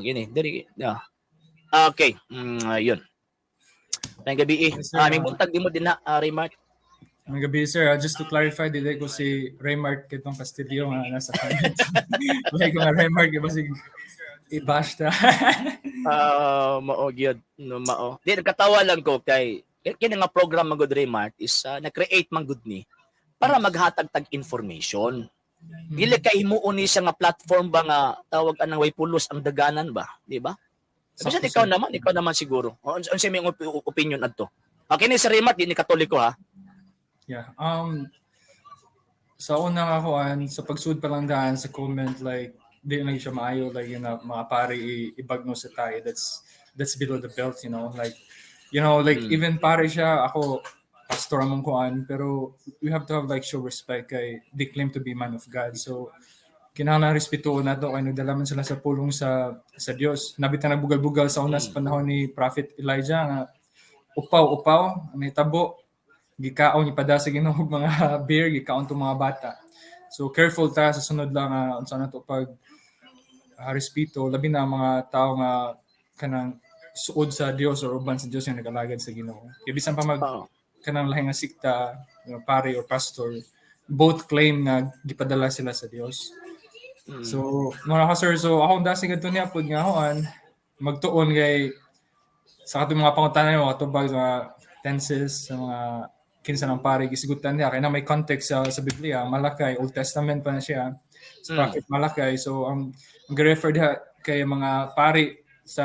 Gini, diri. Yeah. Okay, ayun. Maayong gabi eh. Yes, sir. May buntag di mo din na, Raymart. Mga gabi, sir. Just to clarify, dili ko si Raymart Kitong Castillo nga nasa comment. Wala ko nga Raymart, iba si i-bash ta. Mao gyud, no, mao. Di nagkatawa lang ko kay kini nga program man gud, Raymart, is na-create man gud ni para maghatag tag information. Dili kay himuon ni siya nga platform ba nga tawag anang way pulos ang daganan ba, di ba? Bisan Sakto, ikaw sir. Naman, ikaw naman siguro. O, unsa may opinion adto? Okay ni si Raymart, di ni Katoliko ha. Yeah. Sa una nga kuan, sa pagsud pa lang daan sa comment, like, di lang siya maayo, like, yun na, mga pare ibagno sa tayo. That's below the belt. Like, even pare siya, ako, pastor among kuan, pero we have to have, like, show respect kay they claim to be man of God. So, kinahanglan respetuon nato kay nagdala man sila sa pulong sa Dios. Nabita nagbugal-bugal sa una sa panahon ni Prophet Elijah nga upaw-upaw ang nahitabo, gikaon ni pada sa Ginoo og mga beer, gikaon tong mga bata. So careful ta sa sunod lang nga unsa na to pag respeto, labi na ang mga tao nga kanang suod sa Dios or uban sa Dios nga nag-alagad sa Ginoo. Kay bisan pa mag kanang lahi nga sikta, pare or pastor, both claim nga gipadala sila sa Dios. So, mga ka sir, so akong dasig adto niya pud nga huan magtuon kay sa katong mga pangutana nimo katubag sa mga tenses, sa mga kinsa ng pare, gisgutan niya kay na may context sa Biblia, Malakay, Old Testament pa na siya sa Prophet Malakay. So ang refer diha kay mga pari sa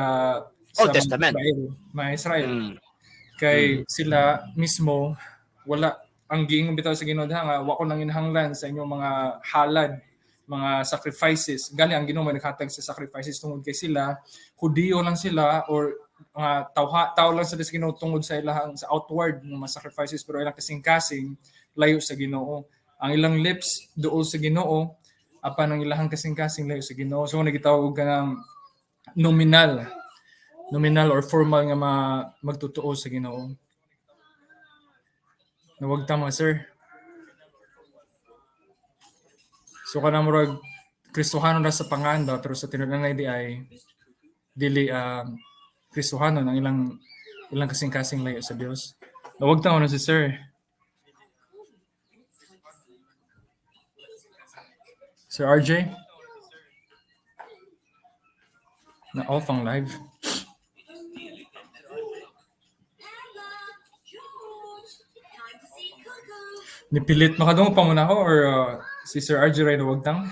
Old mga Testament. Israel, mga Israel. Kay sila mismo wala ang giingon bitaw sa Ginoo diha nga wa ko nang inhanglan sa inyong mga halad, mga sacrifices. Gani ang Ginoo may naghatag sa sacrifices tungod kay sila Hudiyo lang sila or mga tao, tao lang sila sa Ginoo tungod sa ilang sa outward ng mga sacrifices, pero ilang kasing-kasing layo sa Ginoo. Ang ilang lips duol sa Ginoo apan ang ilahang kasing-kasing layo sa Ginoo. So nagitawag og kanang nominal or formal nga magtotoo sa Ginoo. Nawag tama, sir. So kanang murag Kristohano na sa panganda pero sa tinud di ay dili Kristohano ang ilang kasing-kasing layo sa Dios. Nawag tama na si sir. Sir RJ? Na off ang live. Nipilit makadungog pa muna ako or si Sir RJ ray nawag tang?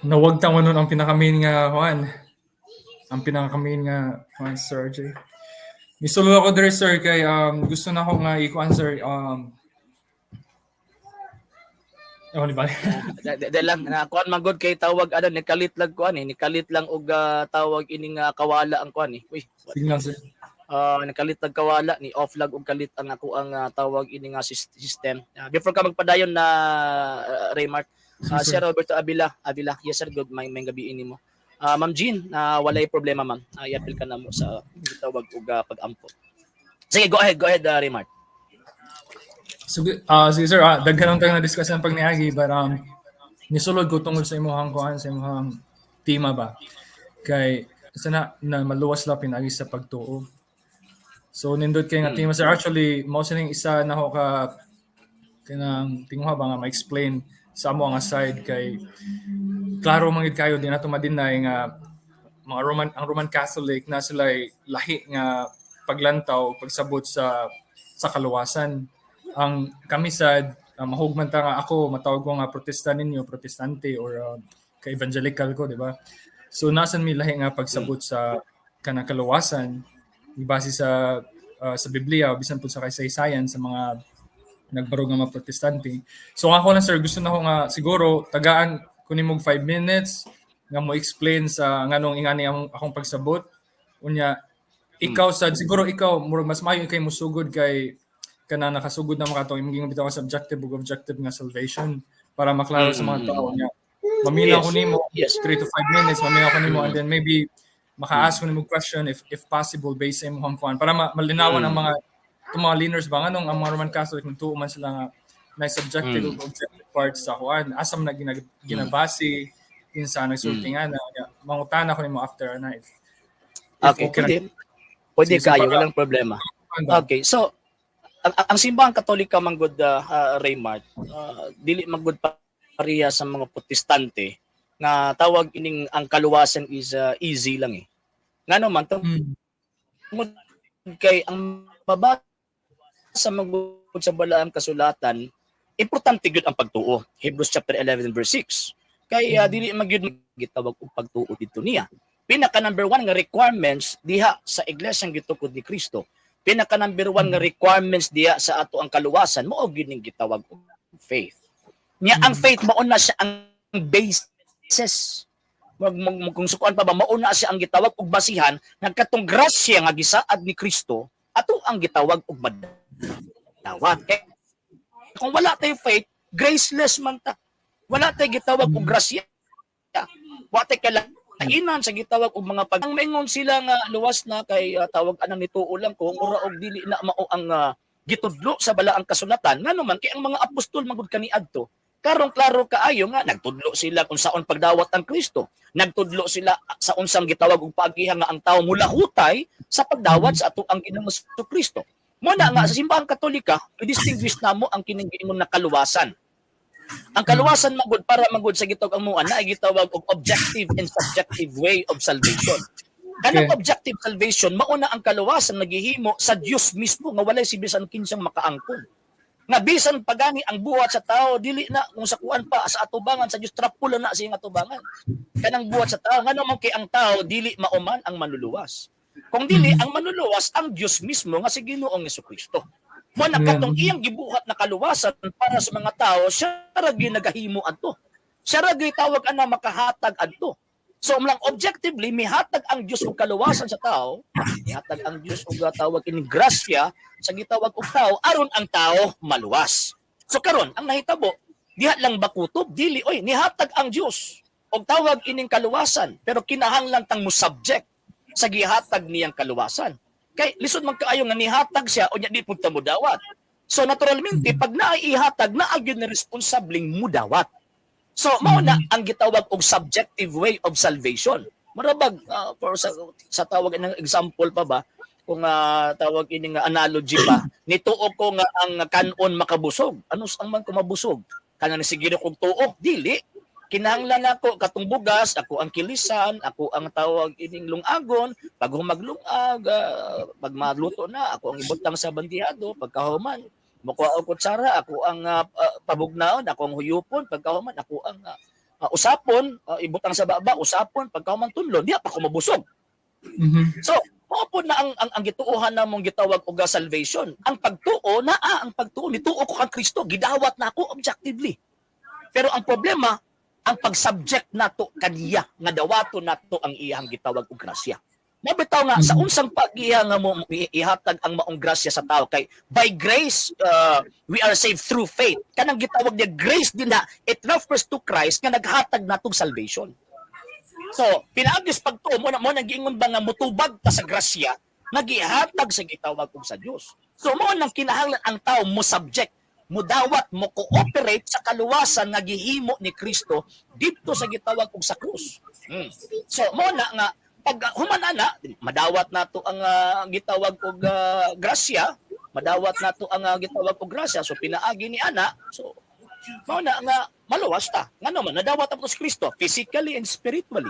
Nawag tang nun ang pinaka-main nga kuan. Ang pinaka-main nga kuan, Sir RJ. Misulo ako diri, sir, kay gusto na ako nga i-kuan, sir, Ewan di ba? Di lang na kuan man gud kay tawag ano nikalit lang kuan eh, nikalit lang og tawag ini nga kawala ang kuan eh. Uy, Sige lang, sir. Nakalit lag kawala ni off lag og kalit ang ako ang tawag ini nga system. Before ka magpadayon na Raymart, Sige, Sir Roberto Avila, Avila, yes sir, good may gabi ini mo. Ma'am Jean, na walay problema, ma'am. I-appeal ka na mo sa tawag og pag-ampo. Sige, go ahead, Raymart. So, sige sir, daghan lang tayo na discuss ang pagniagi, but nisulod ko tungod sa imong kuan, sa imong tema ba. Kay sa na maluwas la pinagi sa pagtuo. So nindot kay nga tema, sir. Actually, mao sining isa na ho ka kanang tinguha ba nga ma-explain sa amo nga side kay klaro man gid kayo, di nato ma-deny nga mga Roman, ang Roman Catholic na sila lahi nga paglantaw, pagsabot sa kaluwasan. Ang kami sa mahugman ta nga ako matawag ko nga protesta ninyo, protestante or ka evangelical ko, di ba? So nasan mi lahi nga pagsabot sa kanang kaluwasan base sa Biblia, bisan pud sa kasaysayan sa mga nagbarog nga mga protestante. So ako lang, sir, gusto na ko nga siguro tagaan ko nimog 5 minutes nga mo explain sa nganong ingani ang akong pagsabot. Unya ikaw sad siguro ikaw murag mas maayo kay musugod kay kana nakasugod na makatong imong giingon bitaw ka subjective ug objective nga salvation para maklaro sa mga tao niya. Maminaw ko nimo 3 to 5 minutes, maminaw ko nimo and then maybe maka-ask ko nimo question if possible based sa imong kuan para malinawan ang mga Itong mga leaners ba, nganong ang mga Roman Catholic nagtuo man sila nga na subjective ug objective parts sa kuan, asa man na ginabase, kinsa nagsulti nga na mangutana ko nimo after na if Okay, okay pwede. Pwede Sige, kayo, para- walang problema. Kuan ba? Okay, so ang simbahang Katolika manggod, Raymart, dili manggod pareha sa mga Protestante nga tawag ining ang kaluwasan is easy lang eh. Ngano man tungod kay ang mabasa manggod sa balaang kasulatan, importante gyud ang pagtuo. Hebrews chapter 11 verse 6. Kay dili man gyud gitawag og pagtuo dito niya. Pinaka number one nga requirements diha sa iglesyang gitukod ni Kristo. Pinaka number one nga requirements diha sa ato ang kaluwasan mao gyud ning gitawag og faith. Nya ang faith, mao na siya ang basis. Kung sukuan pa ba, mao na siya ang gitawag og basihan nga katong grasya nga gisaad ni Kristo ato ang gitawag og madawat. Kay kung wala tay faith, graceless man ta. Wala tay gitawag og grasya. Wa tay kalainan sa gitawag og mga pag. Ang maingon sila nga luwas na kay tawag anang nituo lang ko, mura og dili na mao ang gitudlo sa balaang kasulatan. Ngano man kay ang mga apostol magud kaniadto karong klaro kaayo nga nagtudlo sila kung saon pagdawat ang Kristo. Nagtudlo sila sa unsang gitawag og paagihan nga ang tawo mulahutay sa pagdawat sa ato ang Ginoong Kristo. Mo na nga sa simbahang Katolika, i-distinguish namo ang kining giingon na kaluwasan. Ang kaluwasan magud, para magud sa gitawag ang mua na gitawag og objective and subjective way of salvation. Kanang objective salvation, mauna ang kaluwasan nagihimo sa Dios mismo nga walay si bisan kinsang makaangkon. Nga bisan pagani ang buhat sa tao dili na kung sa kuan pa sa atubangan sa Dios, trapula na sa iyang atubangan. Kanang buhat sa tao, ngano man kay ang tao dili mauman ang manluluwas. Kung dili ang manluluwas ang Dios mismo nga si Ginoong Kristo. Mo na katong iyang gibuhat na kaluwasan para sa mga tao, siya ra gyud nagahimo adto. Siya ra gyud tawag ana makahatag adto. So umlang objectively mihatag ang Dios og kaluwasan sa tao, mihatag ang Dios og tawag ini grasya sa gitawag og tao aron ang tao maluwas. So karon ang nahitabo, diha lang ba kutob? Dili oy, nihatag ang Dios og tawag ining kaluwasan, pero kinahanglan tang mo subject sa gihatag niyang kaluwasan. Kay lisod man kaayo nga nihatag siya unya di pud ta modawat. So naturalmente pag naay ihatag, naa gyud na responsableng mudawat. So mao na ang gitawag og subjective way of salvation. Marabag for sa tawag ng example pa ba, kung tawag ini nga analogy pa, nituo ko nga ang kanon makabusog. Ano ang man ko mabusog? Kanang siguro kog tuo, dili. Kinahanglan nako katong bugas, ako ang kilisan, ako ang tawag ining lungagon, pag humaglungag, pag maluto na, ako ang ibutang sa bandihado, pagkahuman mukuha og kutsara, ako ang pabugnaon, ako ang huyupon, pagkahuman ako ang usapon, ibutang sa baba, usapon, pagkahuman tunlon, diha pa ko mabusog. So, mao po na ang gituohan namong gitawag og salvation. Ang pagtuo naa, ang pagtuo, nituo ko kang Kristo, gidawat na ako objectively. Pero ang problema, ang pag-subject nato kaniya nga dawato nato ang iyang gitawag og grasya. Mao bitaw nga sa unsang pag-iya nga mo ihatag ang maong grasya sa tao, kay by grace we are saved through faith. Kanang gitawag niya grace din na it refers to Christ nga naghatag natong salvation. So, pinaagis pagtuo mo na mo nang giingon ba nga mutubag ta sa grasya nga gihatag sa gitawag og sa Dios. So mo nang kinahanglan ang tao mo subject, mo dawat, mo cooperate sa kaluwasan nga gihimo ni Kristo didto sa gitawag og sa krus. So mo na nga pag human ana, madawat nato ang gitawag og grasya, madawat nato ang gitawag og grasya. So pinaagi ni ana, so mao na nga maluwas ta. Ngano man nadawat ang si Kristo physically and spiritually.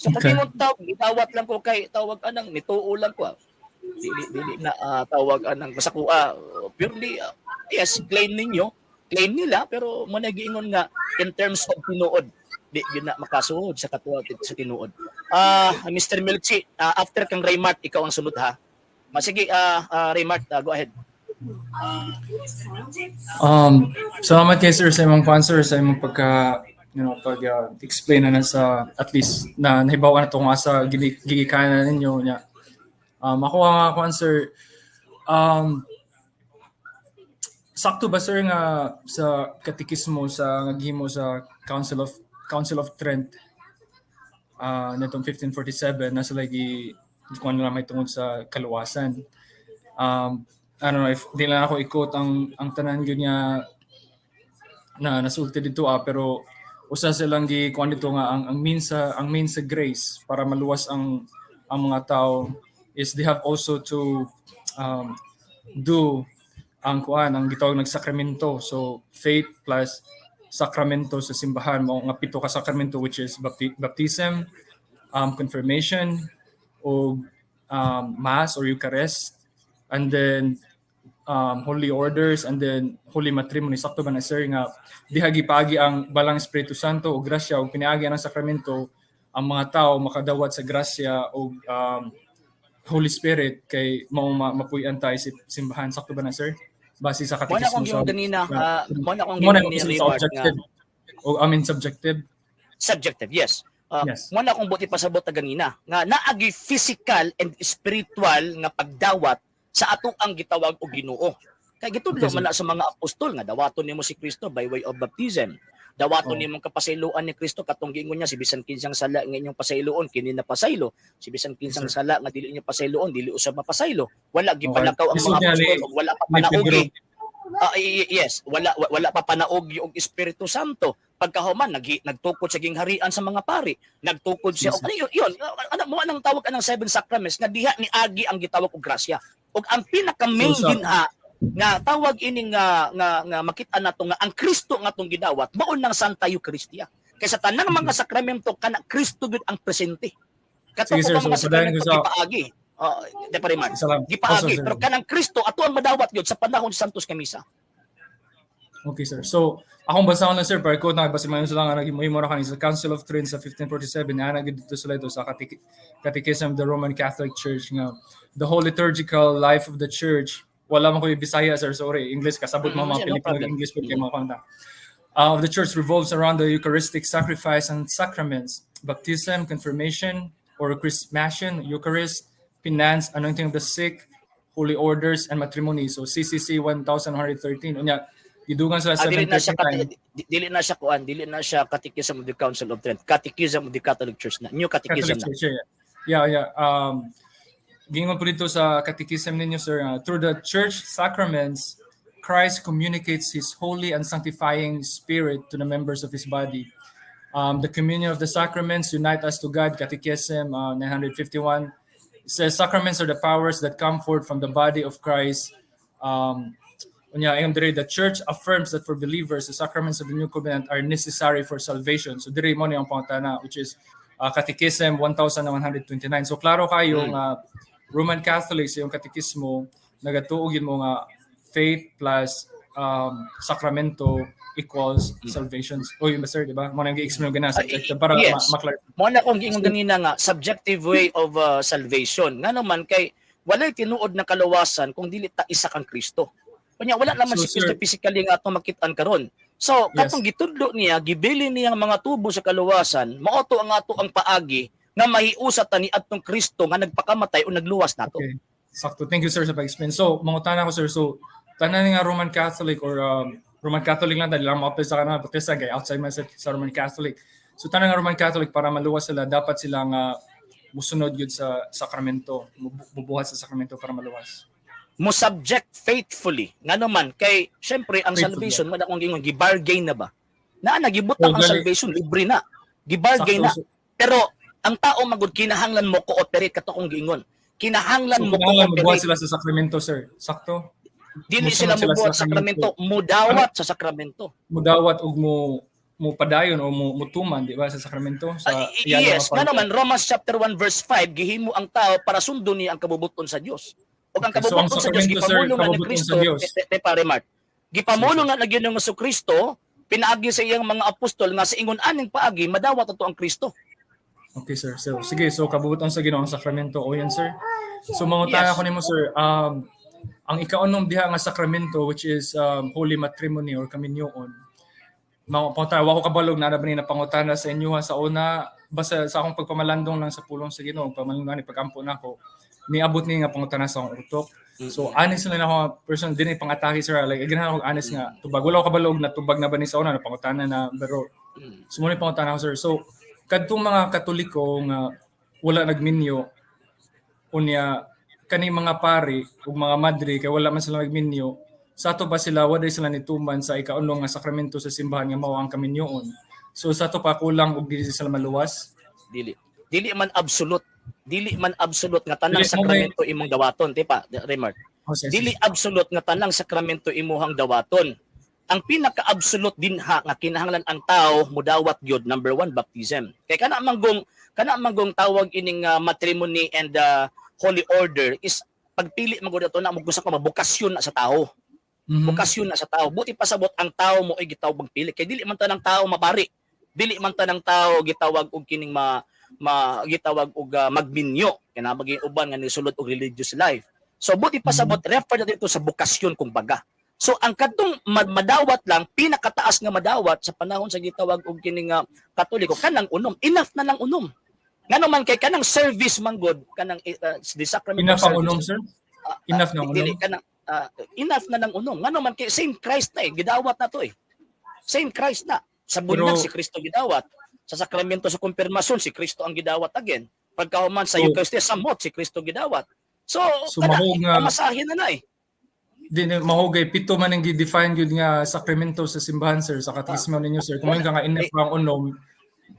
So kung ingon tawag gidawat lang ko kay tawag anang nituo lang ko. Dili dili na tawag anang basta ko purely yes, claim ninyo, claim nila, pero mo nagiingon nga in terms of tinuod, di gyud na makasuod sa katuwa sa tinuod. Mr. Milchi, after kang Raymart, ikaw ang sunod ha. Masige, Raymart, go ahead. Salamat kay sir sa imong answer, sa imong pagka pag explain na, na sa at least na nahibaw na to kung asa gigikanan ninyo nya. Ako ang ako answer, sakto ba, sir, nga sa katikismo sa nga gihimo sa Council of Trent nitong 1547 nasa lagi kuan na may tungod sa kaluwasan? Um, I don't know if di lang ako i-quote ang tanan gyud niya na nasulti dito ah, pero usa silang gi kuan dito nga ang means sa grace para maluwas ang mga tao is they have also to do ang kuan, ang gitawag ng sakramento. So faith plus sakramento sa simbahan mo nga pito ka sakramento, which is baptism, confirmation o mass or Eucharist, and then holy orders, and then holy matrimony. Sakto ba na, sir, nga diha gipaagi ang Balang Espiritu Santo o grasya, o pinaagi ang sakramento ang mga tao makadawat sa grasya o Holy Spirit kay mao mapuy-an tayo sa simbahan? Sakto ba na, sir, base sa Mo na katekismo akong sa giingon ganina, mo na akong mo na giingon ni sa Raymart nga objective o, I mean, subjective. Subjective, yes. Yes. Mo na akong buti pasabot na ganina nga naagi physical and spiritual nga pagdawat sa ato ang gitawag og Ginoo. Kay gitudlo Okay, sir. Man na sa mga apostol nga dawaton nimo si Kristo by way of baptism. Dawaton nimo kapasayloan ni Kristo katong giingon niya, si bisan kinsang sala nga inyong pasayloon kini na pasaylo, si bisan kinsang Yes, sir. Sala nga dili inyo pasayloon dili usab mapasaylo. Wala gipalakaw ang Lisod mga niya apostol ug wala pa ni panaogi. Pedro. Ah, yes, wala pa panaog yung Espiritu Santo. Pagkahuman nagtukod sa gingharian sa mga pari, nagtukod siya Yes, og ano yun, yun ano mo anang tawag anang seven sacraments nga diha ni agi ang gitawag og grasya. Ug ang pinaka main So, dinha nga tawag ini nga makita nato nga ang Kristo nga atong gidawat mao nang Santa Eucharistia. Kaysa tanang mga sakramento, kana Kristo gyud ang presente. Kato Sige, sir. ko mga So, padayon sakramento ko sa- gipaagi. Oh, di pa rin man. Salamat. Gipaagi Oh, sorry, sir. pero kanang Kristo ato ang madawat gyud sa panahon sa Santos nga Misa. Okay, sir. So, akong basahon lang, sir, para quote na, basta mayon sila nga naging ra kani sa Council of Trent sa 1547, na dito sila ito sa Catechism of the Roman Catholic Church nga the whole liturgical life of the Church, wala man ko yung Bisaya, sir, sorry. English, kasabot mo mga Yeah, no Pilipino, problem. English po kayo mga kanta. Of the Church revolves around the Eucharistic sacrifice and sacraments, baptism, confirmation, or chrismation, Eucharist, penance, anointing of the sick, holy orders, and matrimony. So CCC 1113. Unya, gidugang sila Ah, dili na siya 739. Dili na siya kuan, dili na siya Catechism of the Council of Trent. Catechism of the Catholic Church na. New Catechism Catholic na. Church, yeah. Gingon po dito sa catechism ninyo, sir, through the church sacraments, Christ communicates His holy and sanctifying Spirit to the members of His body. The communion of the sacraments unite us to God. Catechism 951 it says sacraments are the powers that come forth from the body of Christ. Unya, ingon diri, the Church affirms that for believers, the sacraments of the New Covenant are necessary for salvation. So diri mo ni ang pangutana, which is Catechism 1129. So klaro kayo nga Roman Catholics, yung katekismo nagatuo gyud mo nga faith plus sakramento equals salvation. O yun ba, sir, di ba? Mo nang gi-explain gana subjective para Yes. ma-clarify. Mo na akong giingon ganina nga subjective way of salvation. Nga naman kay walay tinuod na kaluwasan kung dili ta isa kang Kristo. Kunya wala naman So, si Kristo sir- physically nga atong makit-an karon. So katong gitudlo niya, gibili niya ang mga tubo sa kaluwasan, mao to ang ato ang paagi nga mahiusa ta ni adtong Kristo nga nagpakamatay o nagluwas nato. Okay. Sakto. Thank you, sir, sa pag-explain. So, mangutana ko, sir. So, tanan nga Roman Catholic or Roman Catholic lang dahil lang ma-apply sa kanang Protestant kay outside man sa Roman Catholic. So, tanan nga Roman Catholic, para maluwas sila, dapat sila nga musunod yun sa sakramento, mubuhat sa sakramento para maluwas. Mo subject faithfully. Ngano man kay syempre ang Faithfully. Salvation wala akong gingon gibargain na ba? Naa nagibutang Oh, ang salvation, libre na. Gibargain na. Sakto. Pero ang tao magud kinahanglan mo cooperate, kato kong giingon. Kinahanglan So, mo kinahanglan mubuhat cooperate. sila sa sakramento, sir. Sakto? Dili musunod sila sila mubuhat sa sa sakramento, mudawat sa sakramento. Mudawat og mo padayon o mo mutuman, di ba, sa sakramento sa Ay, iyang yes, mga nga naman Romans chapter 1 verse 5, gihimo ang tao para sundon niya ang kabubuton sa Dios. O ang Okay, so ang kabubuton sa Dios sakramento, sir, gipamulong nga ni kabubuton sa Kristo, Dios. te, pare Mark. Gipamulong nga nagyan ng Kristo pinaagi sa iyang mga apostol nga sa ingon aning paagi madawat ato ang Kristo. Okay, sir. So, sige, so kabubuton sa Ginoo ang sakramento. O yan, sir. So, mangutana Yes. ko nimo, sir. Ang ikaunom diha nga sakramento, which is holy matrimony or kaminyoon. Mga pangutana, wa ko kabalog na ba ni na pangutana sa inyo ha, sa una, basta sa akong pagpamalandong lang sa pulong sa Ginoo, pamalandong ni pagampo nako, niabot ni nga pangutana sa akong utok. So honest lang ako nga person din ay pangatake, sir, like ganahan ako honest nga tubag. Wala ko kabalog na tubag na ba ni sa una na pangutana na, pero so mo ni pangutana ko, sir. So kadtong mga Katoliko nga wala nagminyo unya kani mga pari ug mga madre kay wala man sila magminyo, sa ato pa sila wala sila nituman sa ikaunom nga sakramento sa simbahan nga mao ang kaminyoon. So sa ato pa kulang og dili sila maluwas? Dili. Dili man absolute. Dili man absolute nga tanang Dili, mo may- sakramento imong dawaton, di pa, Remart? Oh, sige, Dili sige. Absolute nga tanang sakramento imuhang dawaton. Ang pinaka-absolute dinha nga kinahanglan ang tao mudawat gyud, number one, baptism. Kay kana manggong tawag ining matrimony and holy order is pagpili man gud ato na mo gusto ka mabukasyon na sa tao. Bukasyon na sa tao. Buti pasabot ang tao mo ay gitawag magpili. Kay dili man tanang tao mapari. Dili man tanang tao gitawag og kining ma, ma gitawag og magminyo. Kay naa maging uban nga nisulod og religious life. So buti pasabot refer na dito sa bukasyon kung baga. So ang kadtong madawat lang, pinakataas nga madawat sa panahon sa gitawag og kining Katoliko, kanang unom, enough na lang unom. Ngano man kay kanang service man gud, kanang the sacrament of Enough ang service. unom, sir? Enough na ang Dili unom? kanang enough na ng unom. Ngano man kay same Christ na eh, gidawat na to eh. Same Christ na. Sa bunyag, si Kristo gidawat. Sa sakramento sa kumpirmasyon, si Kristo ang gidawat again. Pagkahuman sa Eucharistia, samot si Kristo gidawat. So, So, kana, mahog nga- pamasahin na na eh. Di na mahugay, pito man ang gi-define gyud nga sakramento sa simbahan, sir, sa katekismo ninyo, sir. Kung ka nga enough ang unom,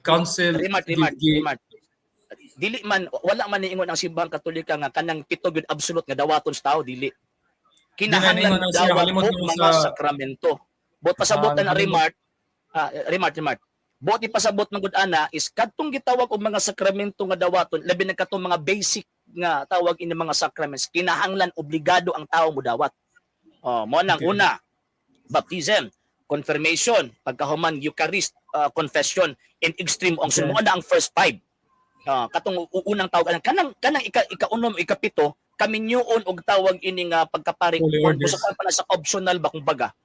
council Remart, Remart, Remart. Dili man, wala man niingon ang simbahang Katolika nga kanang pito gyud absolute nga dawaton sa tao, dili. Kinahanglan Di na niingon ang siya, dawat kalimot og mo mga sakramento. Bot pasabot na nakalimot. Remart, Remart, Remart. Bot ipasabot man gud ana is kadtong gitawag og mga sakramento nga dawaton, labi na katong mga basic nga tawag ini mga sacraments, kinahanglan obligado ang tao modawat. Oh, mo nang una, baptism, confirmation, pagkahuman Eucharist, confession, and extreme unction. Mo na ang first five. Katong unang tawag kanang kanang kanang ikaunom, ikapito, kaminyoon og tawag ini nga pagkapari Holy kung orders. sa pa na sa optional ba kung baga.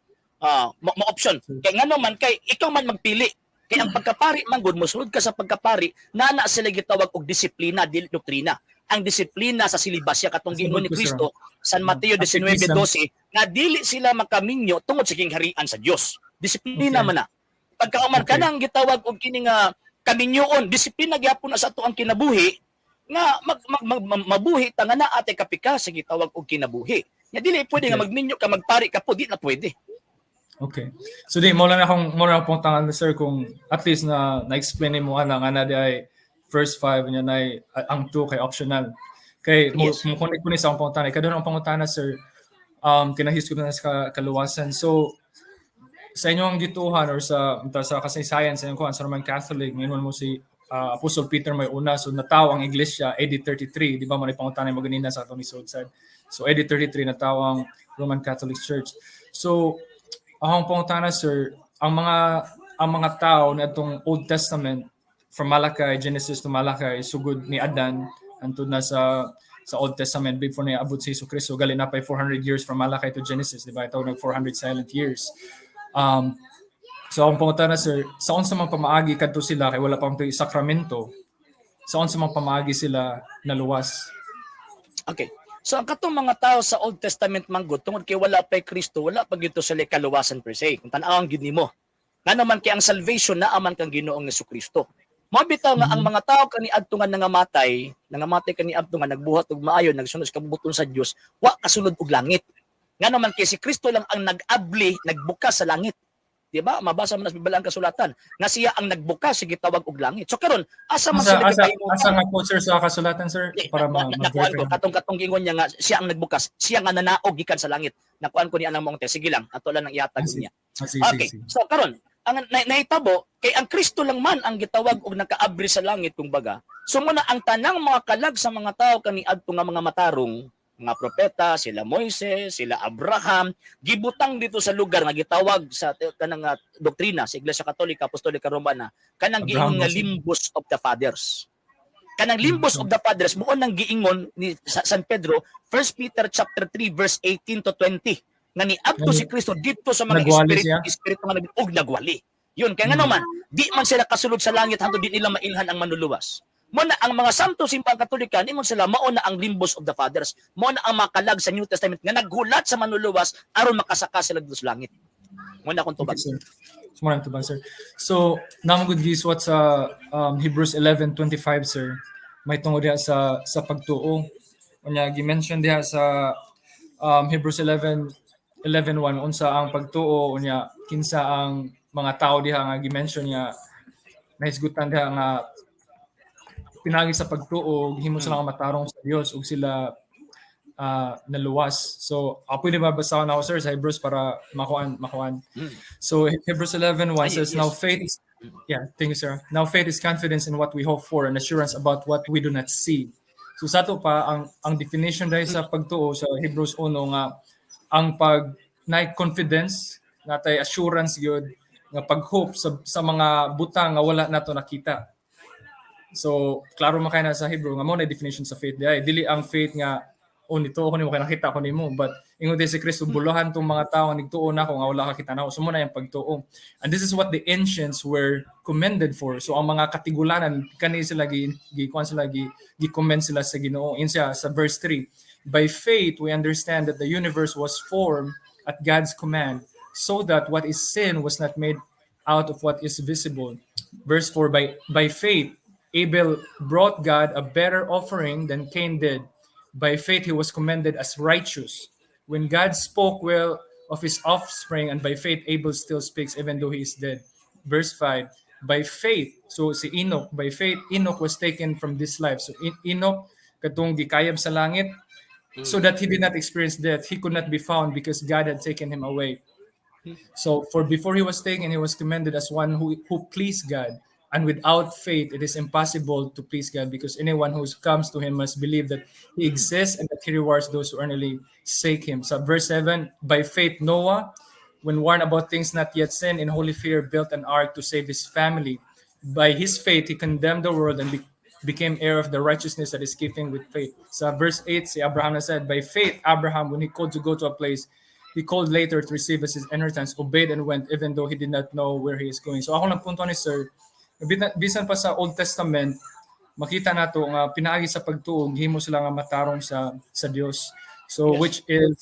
Mo option. Kay ngano man kay ikaw man magpili. Kay ang pagkapari man gud, mosulod ka sa pagkapari, nana sila gitawag og disiplina dili doktrina. Ang disiplina sa silibasya, katong giingon ni Sunod ko, sir. Kristo San Mateo Catechism. 19:12 nga dili sila makaminyo tungod sa kingharian sa Dios. Disiplina man na. Pagkauman kanang gitawag og kini nga kaminyoon, disiplina gyapon na sa ato ang kinabuhi nga mabuhi ta nga naa tay kapika sa gitawag og kinabuhi. Nga dili pwede nga magminyo ka, magpari ka po, di na pwede. Okay. So di mo lang akong tangan, sir, kung at least na na-explain mo ana nga na di ay first five niya na ay, ang two kay optional. Kay mo mo connect ko ni sa akong pangutana. Kadto ang pangutana, sir, kinahis ko na sa kaluwasan. So sa inyong gituhan or sa kasaysayan sa inyong kuan sa Roman Catholic, ngayon mo si Apostle Peter may una, so natawo ang iglesia AD 33, di ba, mo pangutana mo ganina sa atong isod sad. So AD 33 natawo ang Roman Catholic Church. So akong pangutana, sir, ang mga tao na itong Old Testament from Malachi, Genesis to Malachi, sugod ni Adan hantod na sa Old Testament before na abot si Jesucristo, gali na pa 400 years from Malachi to Genesis, di ba? Ito nag 400 silent years. So akong pangutana, sir, sa unsa man pamaagi kadto sila kay wala pa man sakramento, sa unsa man pamaagi sila naluwas? Okay. So ang katong mga tao sa Old Testament manggod, tungod kay wala pa Kristo, wala pa gyud to sila kaluwasan per se. Kung tan-awon gyud nimo. Ngano man kay ang salvation naa man kang Ginoong Kristo. Mao bitaw nga ang mga tao kaniadto nga nangamatay kaniadto nga nagbuhat og maayo, nagsunod sa kabubut-on sa Dios, wa kasulod og langit. Ngano man kay si Kristo lang ang nag-abli, nagbukas sa langit. Di ba? Mabasa man sa Biblia ang kasulatan nga siya ang nagbukas sa gitawag og langit. So karon, asa man Asa sila asa gipahimutan? Asa nga po, sir, sa kasulatan, sir, Di, para nakuan ko ma-verify? Katong giingon niya nga siya ang nagbukas, siya nga nanaog gikan sa langit. Nakuan ko ni anang mong te. Sige lang, ato lang ang ihatag niya. Ah, sige, Okay. sige. So karon, ang nahitabo kay ang Kristo lang man ang gitawag og nakaabri sa langit kung baga. So muna ang tanang mga kalag sa mga tao kaniadto nga mga matarong, mga propeta, sila Moises, sila Abraham, gibutang dito sa lugar nga gitawag sa kanang doktrina sa Iglesia Katolika Apostolika Romana, kanang Abraham, giingon nga Moses. Limbus of the Fathers. Kanang Limbus of the Fathers mao nang giingon ni San Pedro, 1 Peter chapter 3 verse 18 to 20, nga niadto si Kristo dito sa mga Nagwali espiritu siya? Espiritu nga og nagwali. Yun kay ngano man di man sila kasulod sa langit hangtod di nila mailhan ang Manluluwas. Mo na ang mga santo simbang Katolika, ningon sila mao na ang Limbus of the Fathers. Mao na ang mga kalag sa New Testament nga naghulat sa Manluluwas aron makasaka sila dito sa langit. Mo na akong tubag. Okay, sir. So, maraming tubag, sir. So, naa man gud gisuwat sa Hebrews 11:25, sir. May tungod diha sa pagtuo. Unya gi-mention diha sa Hebrews 11:1 unsa ang pagtuo, unya kinsa ang mga tao diha nga gi-mention nga nahisgutan diha nga pinagi sa pagtuo gihimo sila nga matarong sa Dios ug sila naluwas. So, ako pwede mabasa na ako, sir, sa Hebrews para makuan makuan. So Hebrews 11:1 Ay, says, "Now faith is," yeah, thank you, sir. "Now faith is confidence in what we hope for and assurance about what we do not see." So sa ato pa ang definition dahil sa pagtuo sa Hebrews 1 nga ang pag na confidence natay assurance gyud nga pag-hope sa mga butang nga wala nato nakita. So klaro man kay na sa Hebrew nga mo na definition sa faith diay. Dili ang faith nga, "Oh, nito ako nimo kay nakita ko nimo," but ingon din si Kristo, "Bulahan tong mga tao nga nigtuo nako nga wala kakita nako." So mo na yung pagtuo. And this is what the ancients were commended for. So ang mga katigulanan kani sila gi gi kuan sila gi gi-commend sila sa Ginoo. In siya sa verse 3, "By faith we understand that the universe was formed at God's command, so that what is seen was not made out of what is visible." Verse 4, By faith Abel brought God a better offering than Cain did. By faith he was commended as righteous when God spoke well of his offspring, and by faith Abel still speaks even though he is dead." Verse 5, by faith, so si Enoch, by faith Enoch was taken from this life. So Enoch, katong gikayab sa langit, so that he did not experience death. He could not be found because God had taken him away. So for before he was taken, he was commended as one who pleased God. And without faith, it is impossible to please God, because anyone who comes to him must believe that he exists and that he rewards those who earnestly seek him. So verse 7, by faith Noah, when warned about things not yet seen, in holy fear built an ark to save his family. By his faith, he condemned the world and became heir of the righteousness that is keeping with faith. So verse 8, si Abraham na said, by faith, Abraham, when he called to go to a place he called later to receive as his inheritance, obeyed and went, even though he did not know where he is going. So ako lang punto ni sir, bisan pa sa Old Testament, makita nato nga pinaagi sa pagtuo, gihimo sila nga matarong sa Dios. So which is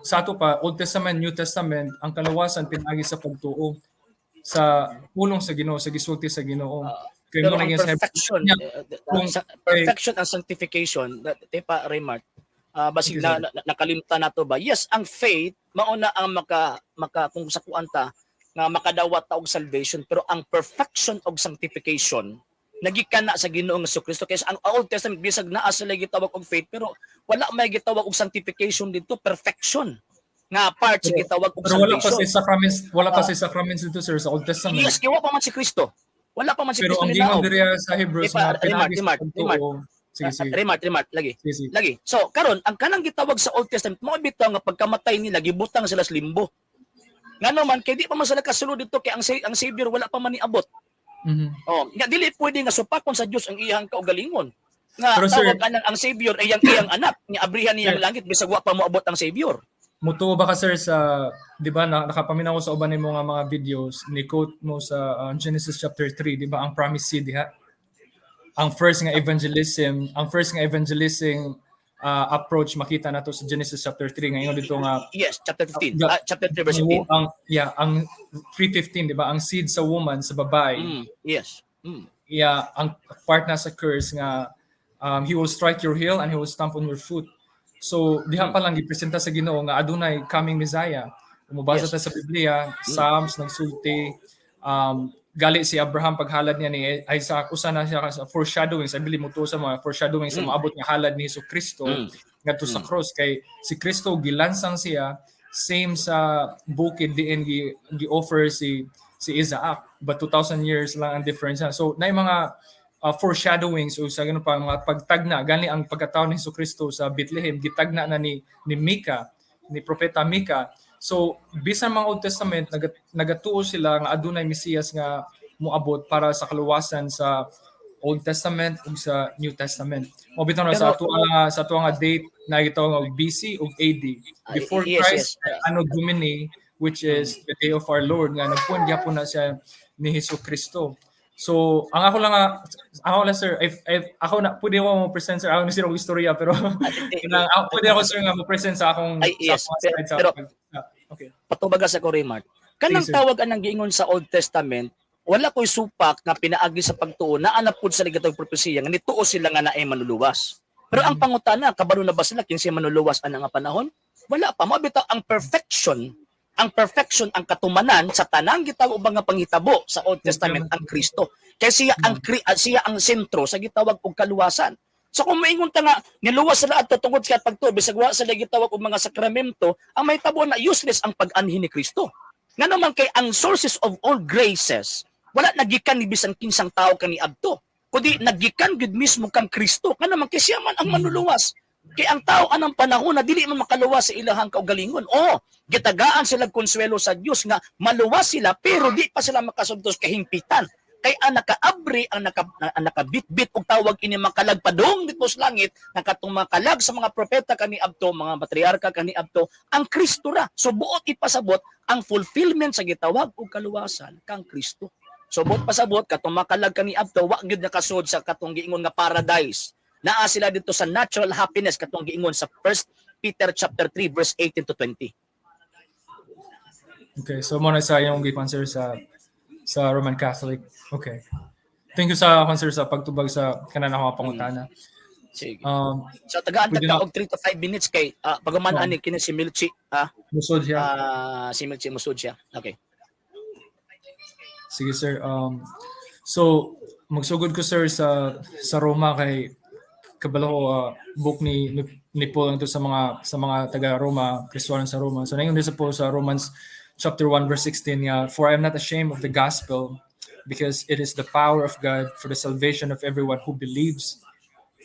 sa ato pa, Old Testament, New Testament, ang kaluwasan pinaagi sa pagtuo sa pulong sa Ginoo, sa gisulti sa Ginoo. Kaya Pero mo ang naging sa perfection, perfection and sanctification, di pa, Raymart, basig Sige, na nakalimta na to ba? Yes, ang faith, mauna ang maka kung sa kuan ta, nga makadawat ta og salvation, pero ang perfection og sanctification, nagikan na sa Ginoong Kristo. Kaya ang Old Testament, bisag naa sila gitawag og faith, pero wala may gitawag og sanctification dito, perfection nga part sa gitawag og Pero wala pa salvation. si sacraments, wala pa si sacraments dito, sir, sa Old Testament. Yes, kay wala pa man si Kristo. Wala pa man si Pero Kristo ang gingon nilaog. diri sa Hebrews Di pa, nga Remart, pinaagi sa Remart, Remart. pagtuo. Sige, sige. Remart, Remart, lagi. Sige, sige. Lagi. So, karon ang kanang gitawag sa Old Testament, mao bitaw nga pagkamatay nila gibutang sila sa limbo. Ngano man kay di pa man sila kasulod dito kay ang Savior wala pa man niabot. Oh, nga dili pwede nga supakon sa Dios ang iyang kaugalingon. Nga Pero, sir, tawag anang ang Savior ay iyang anak, nga abrihan niyang Sir, langit bisag wa pa moabot ang Savior. Mutuo ba ka, sir, sa, 'di ba, na, nakapaminaw ko sa uban nimo nga mga videos, ni quote mo sa Genesis chapter 3, 'di ba, ang promise seed diha. Ang first nga evangelism approach makita nato sa Genesis chapter 3 nga ingon dito nga Yes, chapter 15. The Chapter 3 verse 15. Ang, yeah, ang 3:15, 'di ba, ang seed sa woman, sa babae. Yeah, ang part na sa curse nga he will strike your heel and he will stamp on your foot. So diha pa lang gipresenta sa Ginoo nga adunay coming Messiah. Umubasa ta sa Biblia, Psalms nagsulti, gali si Abraham paghalad niya ni Isaac, usa na siya sa foreshadowing, I believe mo sa mga foreshadowing sa moabot nga halad ni Hesus Kristo ngadto sa cross, kay si Kristo gilansang siya same sa bukid diin gi gi-offer si Isaac, but 2000 years lang ang difference niya. So naay mga foreshadowings o sa ganun pa mga pagtagna, gani ang pagkatao ni Hesus Kristo sa Bethlehem gitagna na ni Mika, ni propeta Mika. So bisan mga Old Testament nagatuo sila nga adunay Mesiyas nga moabot para sa kaluwasan sa Old Testament ug sa New Testament. Mo bitaw na sa ato sa ato nga date na gitawag nga BC ug AD. Before Christ, Anno Domini, which is the day of our Lord, nga nagpuon gyapon na siya ni Hesus Kristo. So ang ako lang nga ako lang, sir, if ako na pwede ako mo present, sir, ako ni sir og istorya, pero kanang ako pwede ako, sir, nga mo present sa akong Ay, yes. sa akong side sa okay. Patubaga sa ko, Raymart. Kanang Sige, sir. Tawag anang giingon sa Old Testament, wala ko'y supak nga pinaagi sa pagtuo na anap pud sa ligatong propesiya nga nituo sila nga naay manluluwas. Pero ang pangutana, kabalo na ba sila kinsay manluluwas ana nga panahon? Wala pa. Mao bitaw ang perfection, ang katumanan sa tanang gitawag nga panghitabo sa Old Testament, ang Kristo. Kay siya ang sentro sa gitawag og kaluwasan. So kung moingon ta nga niluwas sila adto tungod sa pagtuo bisag wa sila gitawag og mga sakramento, ang mahitabo na useless ang pag-anhi ni Kristo. Ngano man kay ang sources of all graces wala nagikan ni bisan kinsang tao kaniadto, kundi nagikan gyud mismo kang Kristo. Ngano man kay siya man ang manluluwas. Kay ang tao anang panahon na dili man makaluwas sa ilahang kaugalingon. Oh, gitagaan sila konsuelo sa Dios nga maluwas sila, pero di pa sila makasugtos kahingpitan. Kay ang nakaabri, ang nakabitbit og tawag ini makalag padung dito sa langit, nakatong makalag sa mga propeta kaniadto, mga patriarka kaniadto, ang Kristo ra. So buot ipasabot, ang fulfillment sa gitawag og kaluwasan kang Kristo. So buot pasabot, katong makalag kaniadto wa gyud nakasud sa katong giingon nga paradise. Naa sila dito sa natural happiness katong giingon sa 1 Peter chapter 3 verse 18 to 20. Okay, so mao na sa iyong gikuan, sir, sa Roman Catholic. Okay. Thank you sa kuan, sir, sa pagtubag sa kanan ako pangutana. Sige. So tagaan Pwede ta na- og 3 to 5 minutes kay pagaman Oo. ani kini si Milchi Musod siya. Si Milchi musod siya. Okay. Sige, sir. So magsugod ko, sir, sa Roma kay kabalo ko book ni Paul ngadto sa mga taga Roma, Kristohanon sa Roma. So naingon sa Paul sa Romans chapter 1 verse 16 nga, "For I am not ashamed of the gospel, because it is the power of God for the salvation of everyone who believes,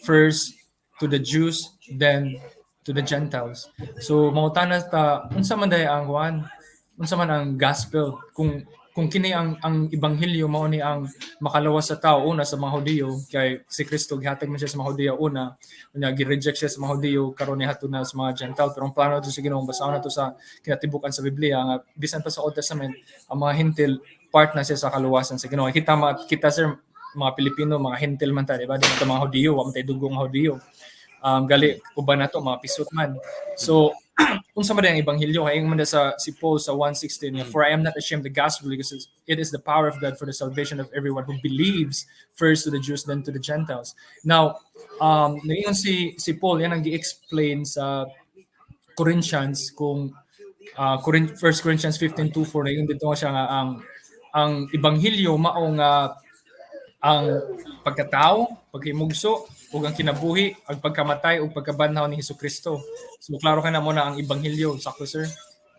first to the Jews, then to the Gentiles." So mangutana ta, unsa man diay ang kuan? Unsa man ang gospel? Kung kini ang ebanghelyo mao ni ang makalawas sa tao una sa mga Hudiyo, kay si Kristo gihatag man siya sa mga Hudiyo una, unya gi-reject siya sa mga Hudiyo, karon nihatod na sa mga Gentile, pero ang plano to sa Ginoo, basahon nato sa kinatibukan sa Biblia nga bisan pa sa Old Testament ang mga Hentil part na siya sa kaluwasan sa Ginoo. Kita kita, sir, mga Pilipino, mga Hentil man ta, di ba? Di man ta mga Hudiyo, wa man tay dugong Hudiyo. Gali uban nato mga pisot man. So unsa man ang ebanghelyo? Kay ingon man sa si Paul sa 1:16 nga, "For I am not ashamed of the gospel, because it is the power of God for the salvation of everyone who believes, first to the Jews, then to the Gentiles." Now, naingon si Paul, yan ang gi-explain sa Corinthians kung 1 Corinthians 15:2-4, naingon dito siya nga ang ebanghelyo mao nga ang pagkatao, pagkahimugso, ug ang kinabuhi, ang pagkamatay ug pagkabanhaw ni Hesukristo. So klaro ka na mo na ang ebanghelyo, sakto, sir?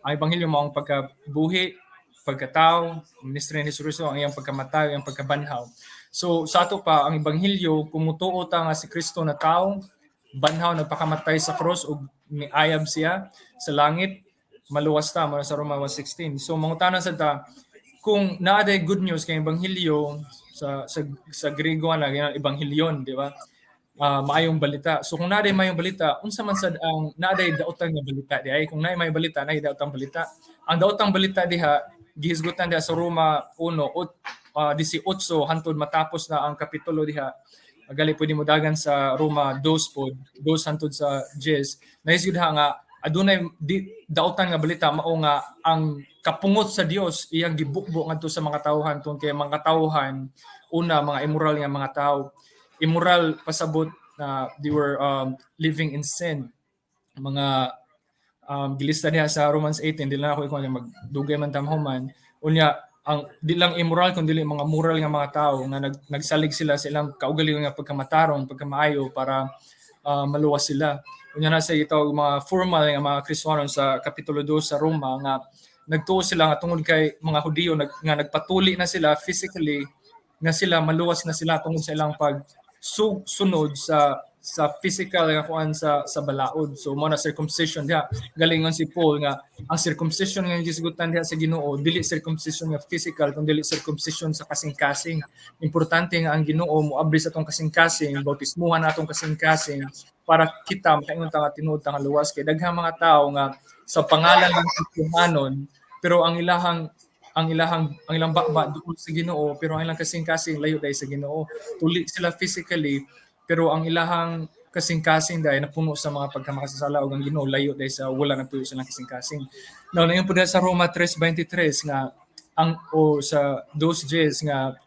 Ang ebanghelyo mao ang pagkabuhi, pagkatao, ministry ni Hesukristo, ang iyang pagkamatay, ang pagkabanhaw. So sa ato pa ang ebanghelyo, kung mutuo ta nga si Kristo na tao, banhaw, nagpakamatay sa cross ug miayab siya sa langit, maluwas ta mao sa Roma 1:16. So mangutana sa ta, kung naa day good news, kay ebanghelyo sa Griego na ganyan ebanghelion, di ba? Maayong balita. So kung naa day maayong balita, unsa man sad ang naa day daotang nga balita di ay? Kung naay maayong balita, naay daotang balita. Ang daotang balita diha gihisgutan diha sa Roma 1 ot 18 hantod matapos na ang kapitulo diha. Gali pwede mo dagan sa Roma 2 pod, 2 hantod sa 10. Nahisgot ha nga adunay di, daotan nga balita, mao nga ang kapungot sa Dios iyang gibukbo ngadto sa mga tawhan, tungod kay mga tawhan una mga immoral nga mga tao. Immoral pasabot na they were living in sin. Mga gilista diha sa Romans 18, di lang ako ikaw magdugay man tamhuman. Unya ang di lang immoral kundi mga moral nga mga tao nga nagsalig sila sa ilang kaugalingon nga pagkamatarong, pagkamaayo para maluwas sila. Unya na sa ito mga formal nga mga Kristohanon sa kapitulo 2 sa Roma nga nagtuo sila nga tungod kay mga Hudiyo nga nagpatuli na sila physically nga sila maluwas na sila tungod sa ilang pag sunod sa physical nga kuan sa balaod. So mo na circumcision diha. Galingon si Paul nga ang circumcision nga gisgutan diha sa Ginoo dili circumcision nga physical kundi dili circumcision sa kasing-kasing. Importante nga ang Ginoo moabri sa atong kasing-kasing, bautismuhan atong kasing-kasing para kita makaingon ta nga tinuod ta nga luwas, kay daghang mga tao nga sa pangalan ng Kristohanon pero ang ilang baba duol sa Ginoo, pero ang ilang kasing-kasing layo dahil sa Ginoo. Tuli sila physically, pero ang ilahang kasing-kasing dahil napuno sa mga pagkamakasasala ug ang Ginoo layo dahil sa wala na puyo silang kasing-kasing. Now, nayon po sa Roma 3:23 nga ang o sa 2:10 nga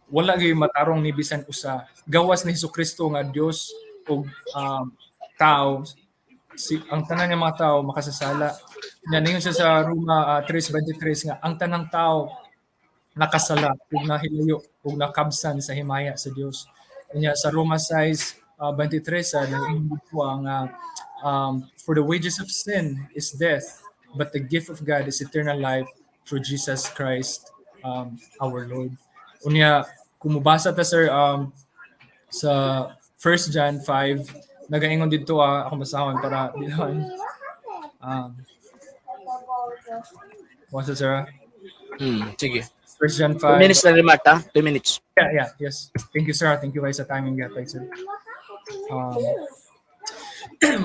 wala gyud matarong ni bisan usa gawas ni Hesukristo nga Dios. ug tao, si ang tanan nga mga tao makasasala. Nya ningon siya sa Roma 3:23 nga ang tanang tao nakasala ug nahilayo ug nakabsan sa himaya sa Dios. Nya sa Roma 6:23 sa nag-ingon ang "For the wages of sin is death, but the gift of God is eternal life through Jesus Christ our Lord." Unya kung mubasa ta, sir, sa 1 John 5, nagaingon dito, ako basahon para bilang what's it, sir? Sige. 1 John 2 5. Minutes lang, Remart, ha? 2 minutes. Yeah, yes. Thank you, sir. Thank you guys sa timing gatay, sir.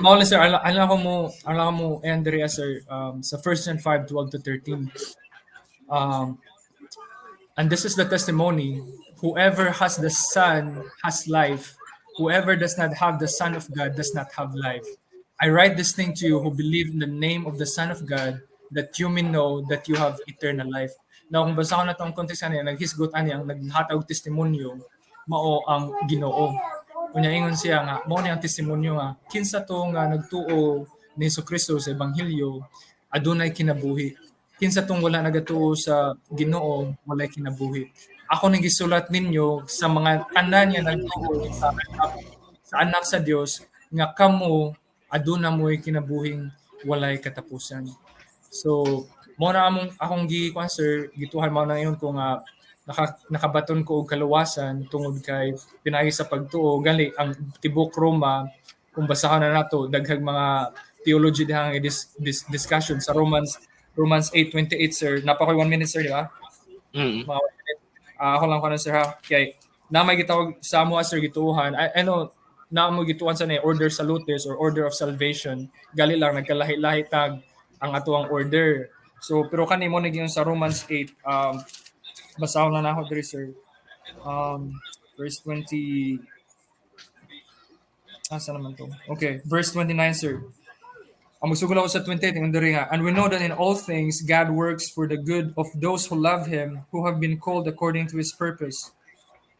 Mao lang, sir, ala ko mo Andrea, sir, sa 1 John 5, 12 to 13. "And this is the testimony: whoever has the Son has life. Whoever does not have the Son of God does not have life. I write this thing to you who believe in the name of the Son of God, that you may know that you have eternal life." Now, kung basahon nato ang context ani, naghisgot ani ang naghatag og testimonyo, mao ang Ginoo. Unya ingon siya nga mao ni ang testimonyo nga kinsa to nga nagtuo ni Kristo sa ebanghelyo adunay kinabuhi. Kinsa tong wala nagatuo sa Ginoo, walay kinabuhi. Ako ning gisulat ninyo sa mga tanan nga nagtuo sa anak sa Dios nga kamo aduna mo'y kinabuhing walay katapusan. So mo na among akong gi kuan, sir, gituhan mo na ingon ko nga nakabaton ko og kaluwasan tungod kay pinaagi sa pagtuo. Gali ang tibok Roma, kung basahon na nato, daghang mga theology diha nga discussion sa Romans 8:28, sir. Naa pa koy 1 minute, sir, di ba? Mm. Mga 1 minute. Ako lang kuno, sir, ha, kay na may gitawag sa amo, sir, gituohan. I know na mo gituan sa ni order salutis or order of salvation, gali lang nagkalahi-lahi tag ang atuang order. So pero kani mo naging sa Romans 8, basahon na nako diri, sir, verse 20. Asa naman to? Okay, verse 29, sir. Ang musugol ako sa 28, yung diri nga, "And we know that in all things God works for the good of those who love Him, who have been called according to His purpose.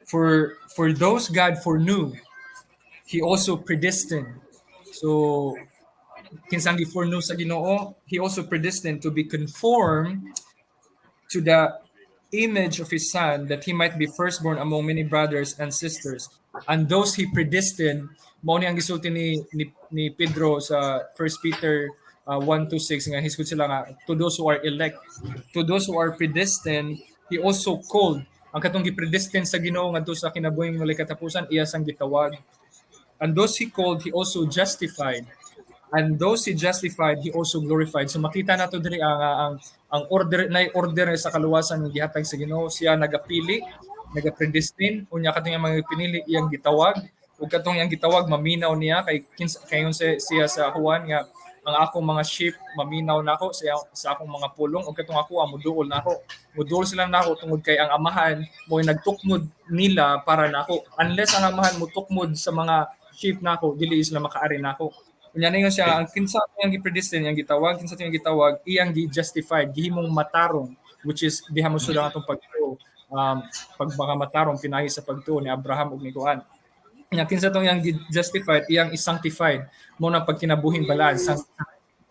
For those God foreknew, He also predestined." So, kinsang gi-foreknew sa Ginoo, He also predestined to be conformed to the image of His Son, that He might be firstborn among many brothers and sisters. And those He predestined, mao ni ang gisulti ni Pedro sa 1 Peter 1 to 6 nga hisgot sila nga to those who are elect, to those who are predestined, He also called. Ang katong gi-predestined sa Ginoo ngadto sa kinabuhing walay katapusan, iya sang gitawag. And those He called, He also justified. And those He justified, He also glorified. So makita nato diri ang order na order sa kaluwasan nga gihatag sa Ginoo. Siya nagapili, naga-predestine, unya katong iyang mga pinili, iyang gitawag, ug katong iyang gitawag maminaw niya, kay kinsa kayon siya sa Juan nga ang akong mga sheep maminaw nako sa akong mga pulong, ug katong ako ang muduol nako, muduol sila nako tungod kay ang Amahan mo nagtukmod nila para nako. Unless ang Amahan mo tukmod sa mga sheep nako, dili sila makaari nako. Unya ningon siya ang kinsa iyang gi-predestine, iyang gitawag, kinsa iyang gitawag, iyang gi-justified, gihimong matarong, which is diha mo sud ang atong pagtuo, pag baka matarong pinaagi sa pagtuo ni Abraham ug ni kuan. Nya kinsa tong iyang justified, iyang i-sanctified, mo na pagkinabuhing balaan,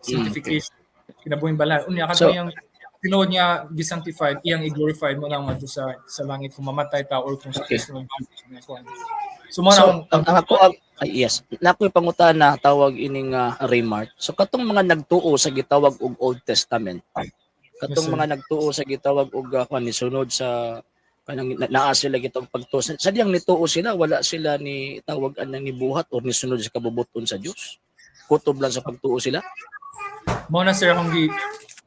sanctification, kinabuhing balaan. Unya So, katong iyang tinuod niya gi-sanctified, iyang i-glorified mo nang ngadto sa langit kung mamatay ta or kung sa Kristo magbalik sa kuan. So mo na So, ang ako ang ay, yes, na ako'y pangutana, tawag ining Raymart. So katong mga nagtuo sa gitawag og Old Testament, katong Yes, sir. Mga nagtuo sa gitawag og kuan ni sunod sa kanang naa sila gitawag pagtuo sa diyang nituo sila, wala sila ni tawag anang ni buhat or ni sunod sa kabubuton sa Dios. Kutob lang sa pagtuo sila. Mo na, sir, akong gi.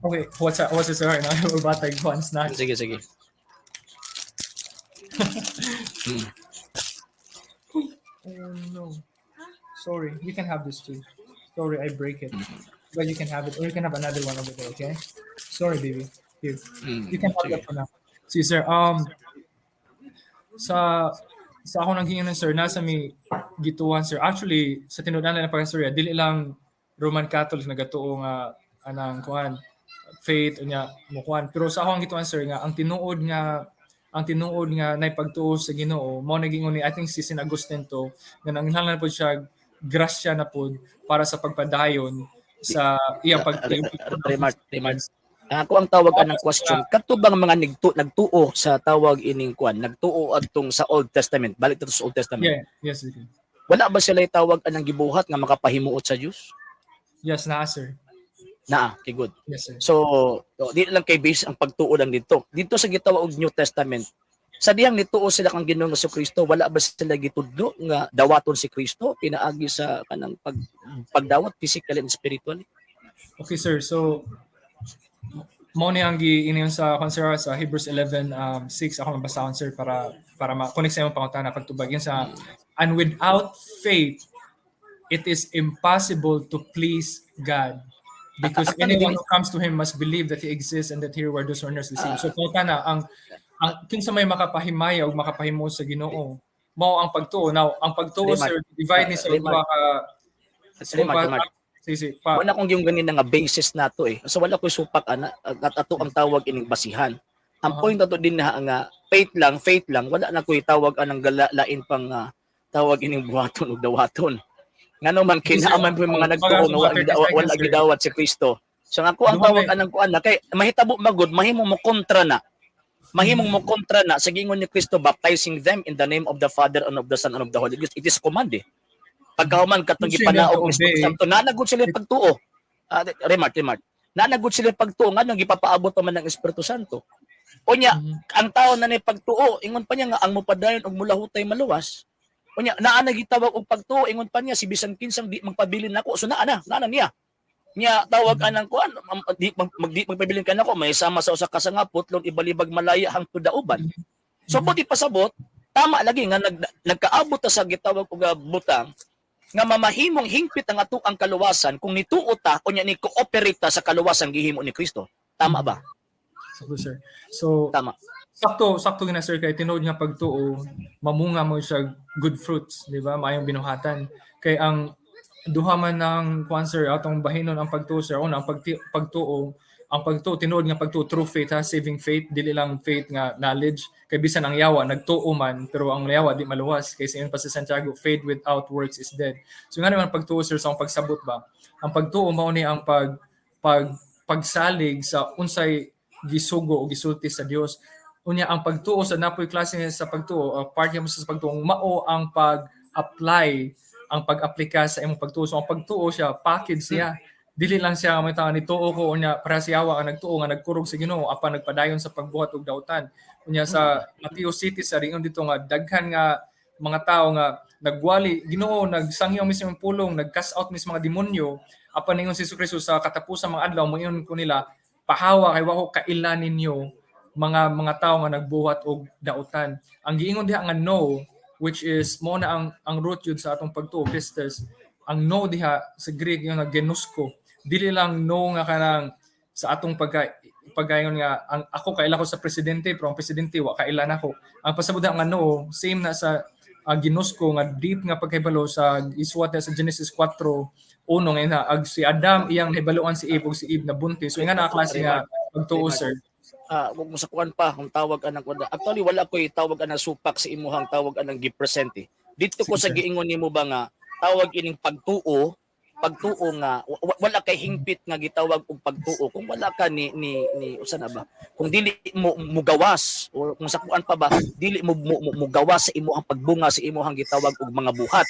Okay, what's it, sir? Na batay kuan snack. Sige, sige. Oh no. Sorry, you can have this too. Sorry, I break it. But you can have it, or you can have another one over there, okay? Sorry, baby. Here. You can have Sige. That for now. See, sir, sa ako nang hingan, sir, nasa mi gituan, sir. Actually, sa tinud-an na pag, sir, dili lang Roman Catholic nagatuo nga anang kuan faith unya mo kuan. Pero sa akong gituan, sir, nga ang tinuod nga Ang tinuod nga nay pagtuo sa Ginoo mao na giingon ni, I think, si Saint Augustine to nga nanginahanglan pod siya grasya na pod para sa pagpadayon sa iyang pag Remark, remark. Ako ang tawag anang question, kadto bang mga nagtuo sa tawag ining kwan, nagtuo adtong sa Old Testament, balik to sa Old Testament. Yeah, yes, okay. Wala ba sila tawag anang gibuhat nga makapahimuot sa Dios? Yes na, sir. Naa, okay, good. Yes, sir. So, oh, di lang kay base ang pagtuo lang dito. Dito sa gitawag og New Testament, sa dihang nituo sila kang Ginoong Kristo, wala ba sila gitudlo nga dawaton si Kristo pinaagi sa kanang pagdawat physically and spiritually? Okay, sir. So mao ni ang gi-ingon sa kwan, sir, sa Hebrews 11 6. Ako mabasahon, sir, para ma-connect sa imong pangutana, pagtubag yun sa "And without faith it is impossible to please God, because Actually, anyone who comes to him must believe that he exists and that he rewards those who earnestly seek him." So pangutana, ang kinsa may makapahimaya o makapahimo sa Ginoo, mao ang pagtuo. Now, ang pagtuo, Remark. sir, divide ni sa Remark. Duha ka Remark, remark. Sige, pa, Wala kong yung ganin nga basis nato eh. So wala ko supak ana at ato ang tawag ining basihan. Ang point ato din na nga faith lang, wala na ko'y tawag anang gala, lain pang tawag ining buhaton ug dawaton. Ngano man kinaaman po yung mga nagtuo nga wala, 30 wala seconds, sir. gidawat si Kristo. So nga ako ang tawag anang kuan na kay mahitabo magud mahimo mo kontra na. Mahimong mo kontra na sa gingon ni Kristo, baptizing them in the name of the Father and of the Son and of the Holy Ghost. It is command eh. Pagkahuman katong Sila gipanaog to ni Espiritu obey. Santo, nanagod sila yung pagtuo. Ah, remark, remark. Nanagod sila yung pagtuo nganong gipapaabot pa man ng Espiritu Santo. Unya, ang tao na ni pagtuo, ingon pa niya nga ang mopadayon og mulahutay maluwas. Unya, naa na gitawag og pagtuo, ingon pa niya si bisan kinsang di magpabilin nako. So naa na, naa na niya. Nya tawag anang kuan, di magpabilin ka nako, may sama sa usa ka sanga putlon ibalibag malaya hangtod dauban. So buti pasabot, tama lagi nga nagkaabot ta sa gitawag og butang nga mamahimong hingpit ang ato ang kaluwasan kung nituo ta unya ni cooperate ta sa kaluwasan gihimo ni Kristo. Tama ba? Sakto, sir. So, Tama. Sakto, sakto gina, sir, kay tinuod nga pagtuo, mamunga mo siya good fruits, di ba? Maayong binuhatan. Kay ang duha man ng kuan, sir, atong bahinon ang pagtuo, sir. Una, ang pagtuo, tinuod nga pagtuo, true faith ha, saving faith, dili lang faith nga knowledge. Kay bisan ang yawa nagtuo man, pero ang yawa di maluwas. Kay sa ingon pa sa Santiago, "Faith without works is dead." So nga naman pagtuo, sir, sa akong pagsabot ba. Ang pagtuo mao ni ang pag pag pagsalig sa unsay gisugo o gisulti sa Dios. Unya ang pagtuo sa napoy klase sa pagtuo, part mo sa pagtuo mao ang pag-apply, ang pag-aplika sa imong pagtuo. So ang pagtuo siya, package siya. Dili lang siya may tanga nituo ko unya para siya ang nagtuo nga nagkurog sa Ginoo apan nagpadayon sa pagbuhat og dautan. Unya sa Mateo City sa ringon dito nga daghan nga mga tao nga nagwali, "Ginoo, nagsangyaw mi sa imong pulong, nag-cast out mi sa mga demonyo," apan ningon si Jesucristo sa katapusan mga adlaw moingon ko nila, "Pahawa kay wa ko kaila ninyo, mga tao nga nagbuhat og dautan." Ang giingon diha nga "know," which is mo na ang root yun sa atong pagtuo, pistis. Ang "know" diha sa Greek yung nga ginosko. Dili lang know nga kanang sa atong pagkaingon nga ang ako kaila ko sa presidente pero ang presidente wa kaila nako. Ang pasabot nga "know," same na sa ginosko nga deep nga pagkahibalo sa isuwat na sa Genesis 4:1 nga ina ag si Adam iyang nahibaluan si Eve ug si Eve nabuntis. So nga na klase nga pagtuo, sir. Ah, kung sa kuan pa, kung tawag anang kuan. Actually wala ko'y tawag anang supak sa imuhang tawag anang gi-present eh. Dito ko Sige, sa sir. giingon nimo ba nga tawag ining pagtuo, pagtuo nga wala kay hingpit nga gitawag og pagtuo kung wala ka ni usa na ba, kung dili mo mugawas o kung sa kuan pa ba, dili mo mugawas sa imuhang pagbunga sa imuhang gitawag og mga buhat,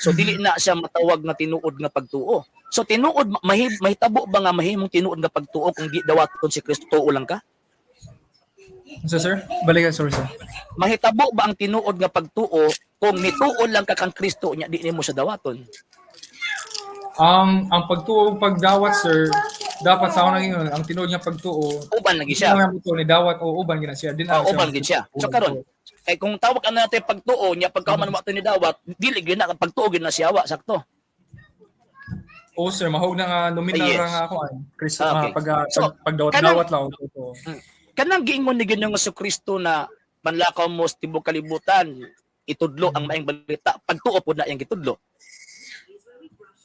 so dili na siya matawag nga tinuod nga pagtuo. So tinuod mahitabo ba nga mahimong tinuod nga pagtuo kung di dawaton si Kristo, tuo lang ka? So sir, balik ka, sorry, sir. Mahitabo ba ang tinuod nga pagtuo kung nituo lang ka kang Kristo nya di nimo siya dawaton? Ang pagtuo ug pagdawat, sir, dapat sa ako nang ingon, ang tinuod nga pagtuo Uban lagi siya. Nga mo ni dawat o uban gina siya. Di na Oh, uban gid siya. So karon, kay kung tawag ang natin pagtuo nya pagkahuman wa ni dawat, dili gyud na pagtuo gyud na siya wa sakto. Oh sir, mahog na nga nominal Ah, yes. ra nga ako ay. Kristo Ah, nga okay. pag So, pagdawat dawat lang og totoo. Kanang giingon ni Ginoong Kristo na manlakaw mo sa tibok kalibutan, itudlo ang maayong balita. Pagtuo pod na iyang gitudlo.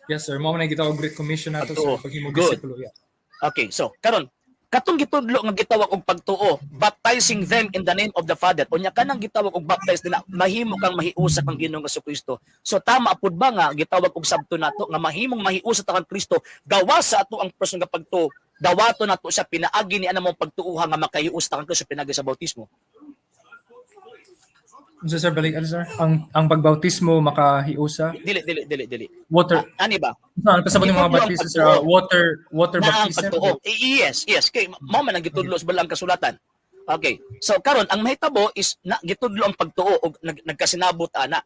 Yes sir, mao man gitawag Great Commission nato Pagtuo. sir, paghimo Good. disipulo. Yeah. Okay, so karon Katong gitudlo nga gitawag og pagtuo, baptizing them in the name of the Father. Unya kanang gitawag og baptize nila, mahimo kang mahiusa kang Ginoong Kristo. So tama pud ba nga gitawag og sabto nato nga mahimong mahiusa ta kang Kristo gawa sa ato ang personal nga pagtuo, dawato nato siya pinaagi ni anang pagtuoha nga makahiusa ta kang Kristo pinaagi sa bautismo? Unsa, sir, balik ano, sir? Ang pagbautismo makahiusa? Dili, dili, dili, dili. Water. Ah, ani ba? Ano pasabot yung mga Gitudlo ang baptism, sir? pagtuo. Water Na ang baptism. pagtuo. Yes. Kay mao man ang gitudlo sa balang kasulatan. Okay. So karon ang mahitabo is na gitudlo ang pagtuo og nagkasinabot ana.